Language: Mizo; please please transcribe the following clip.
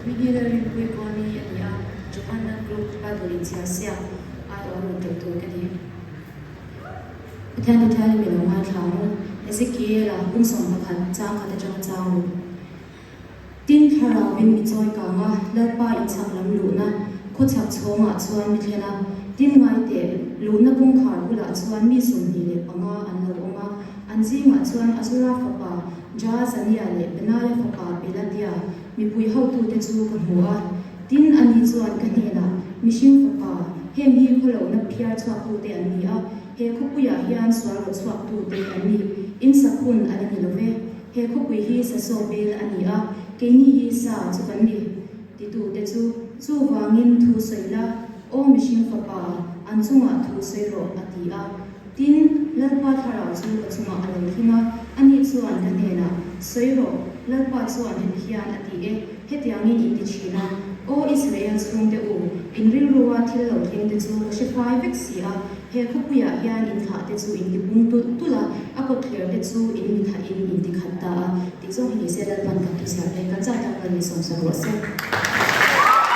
Hming hi Lalrinpuii Kawlni a ni a, Johanna Group Bible inchhiar siak aiawh rawn tel tur ka ni. Pathian Pathianin mi lo ngaithla ang u, Ezekiel-a kum 11 chang khat atanga chang ru. Tin, Thlarauin mi chawi kang a, Lalpa inchhak lam luhna khawchhak chhawngah chuan mi thlen a. Tin, ngaiteh, luhna kawngkhar bulah chuan mi 25 an lo awm a, an zingah chuan Azura fapa Jaazania leh Benaya fapa Pelatia mipui hotute chu ka hmu a. Tin, ani chuan ka hnenah, Mihring fapa, heng hi khawlohna phiar chhuaktute an ni a, he khawpuiah hian sual rawh chhuaktute an ni, in sak hun a la ni lo ve. He khawpui hi sasaw bel a ni a, keini hi sa chu kan ni, titute chu. Chuvangin thu sawi la, Aw mihring fapa, an chungah thu sawi rawh, a ti a. Tin, Lalpa thlarau chu ka chungah a lo thleng a, ani chuan ka hnenah, Sawi rawh, Lalpa chuan heti hian a ti e, hetiangin in ti thin a, Aw Israel chhungte u, in rilrua thil lo thlengte chu ka hre fai vek si a, He khawpuiah hian in thlah te chu in ti pung tulh tulh a, a kawtthler te chu in mi thahin in ti khat ta a, tih zawng hi ni se Lalpan kan thuchhiar te kan zah tak kal ni sawmsak rawh se.